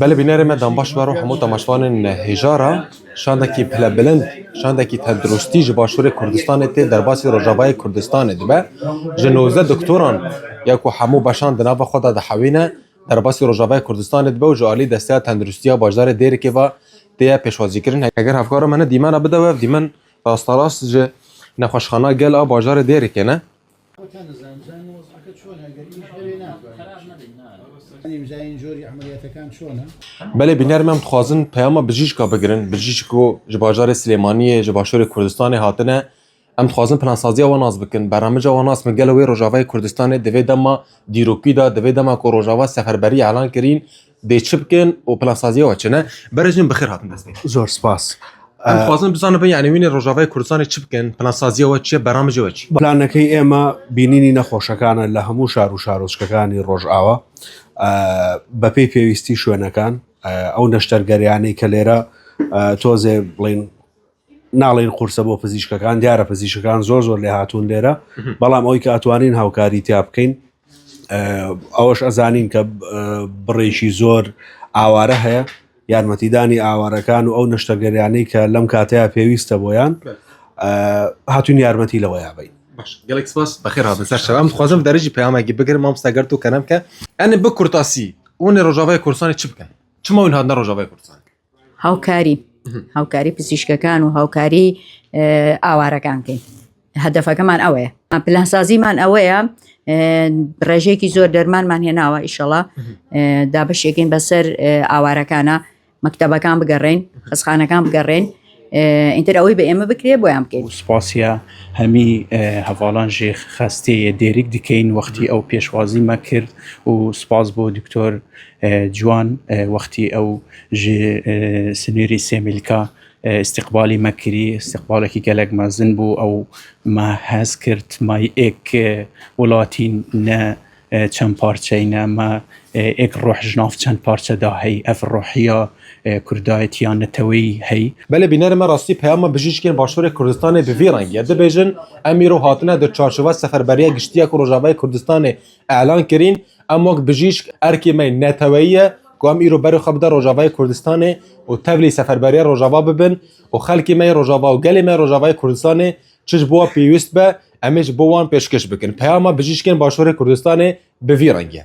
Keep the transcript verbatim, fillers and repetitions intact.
Belê bînerê me, dem baş bero hemû temaşevanên hêja re. Şandekî pilebilind, şandekî tenduristî ji Başûrê Kurdistanê tê derbasî Rojavayê Kurdistanê dibe. Ji nozdeh doktoran ya ku hemû beşan di nava xwe de dihewîne, derbasî Rojavayê Kurdistanê dibe û ji alî Desteya Tenduristiya Bajarê Dêrikê ve tê ye pêşwazîkirin. Heger hevkara me ne dîmena bide we, ev dîmen rasterast ji nexweşxana gel a bajarê Dêrikê ne. ئەوەتان دەزانم، بزانم وەزعەکە چۆنە، ئەگەر ئیش هەبێ ناتوانین بچین. ئیمزای ئینجۆری عملیاتەکان چۆنە؟ Belê bînerê me, em dixwazin peyama bijîşka bigirin. Bijîşk ku ji bajarê Silêmaniyê, ji başûrê Kurdistanê hatine. Em dixwazin plansaziya wan nas bikin, bernameca wan nas bikin. Gelo wê Rojavayê Kurdistanê di vê dema dîrokî de, di vê dema ku Rojava seferberî elan kirîn, dê çi bikin û plansaziya we çi ne? Berê jin bi xêr hatin dest pê. Zor spas. Em dixwazin bizanibin, yani wînê Rojavayê Kurdistanê çi bikin, plansaziya we çi ye, bernameca we çi? پلانەکەی ئێمە بینینی نەخۆشەکانە لە هەموو شار و شارۆچکەکانی ڕۆژئاوا، ئە، بەپێی پێویستی شوێنەکان، ئە، ئەو نەشتەرگەریانەی کە لێرە، ئە، تۆزێ بڵین ناڵین قورسە بۆ پزیشکەکان، دیارە پزیشکەکان زۆر زۆر لێ هاتوون لێرە، بەڵام ئەوەی کە ئەتوانین هاوکاری تیا بکەین، ئە، ئەوەش ئەزانین کە، ئە، بڕێکی زۆر ئاوارە هەیە، یارمەتیدانی ئاوارەکان و ئەو نەشتەرگەریانەی کە لەم کاتەیە پێویستە بۆیان، ئە، هاتوین یارمەتی لەوەیا بین. باش، gelek spas, bexêr hatin, ser şev. Em dixwazin bi derê jî peyamekî bigirin, mamosta, ger tu kerem ke. Enê bi kurtasî, hûnê Rojavayê Kurdistanê çi bikin? Çima hûn hatine Rojavayê Kurdistanê? هاوکاری، هاوکاری پزیشکەکان و هاوکاری، ئێ، ئاوارەکان کەین. هەدەفەکەمان ئەوەیە. پلانسازیمان ئەوەیە، ئێ، ڕێژەیەکی زۆر دەرمانمان هێناوە، ئیشەڵا، ئێ، دابەشێکین بەسەر، ئێ، ئاوارەکانە، مەکتەبەکان بگەڕێن، خەستخانەکان بگەڕێن، ئێ، ئینتر ئەوەی بە ئێمە بکرێ بۆیان بکەین. و سپاسیە هەمی، ئێ، هەڤاڵان ژێ خەستێ دێریک دکەین وەختی ئەو پێشوازی مەکرد و سپاس بۆ دکتۆر، ئێ، جوان، ئێ، وەختی ئەو ژێ، ئێ، سنێری سێمیلکا، ئێ، ئیستیقبالی مەکری، ئیستیقبالێکی گەلەک مەزن بوو، ئەو مە هەز کرد، مای ئێک، ئێ، وڵاتین نە، ئێ، چەند پارچەینە، مە، ئێ، ئێک ڕۆح ژناف چەند پارچە دا هەی، ئەف ڕۆحیە، ئێ، کوردایەتیان نەتەوەی هەی. Belê bînerê me, rastî peyama bijîşkên Başûrê Kurdistanê bi vî rengî ye. Dibêjin, em îro hatine di çarçova seferberiya giştî ya ku Rojavayê Kurdistanê elan kirîn, em wek bijîşk erkê me neteweyî ye ku em îro berê xwe bide Rojavayê Kurdistanê û tevlî seferberiya Rojava bibin û xelkê me yê Rojava û gelê me yê Rojavayê Kurdistanê çi ji bo we pêwîst be, em ê ji bo wan pêşkêş bikin. Peyama bijîşkên Başûrê Kurdistanê bi vî rengî ye.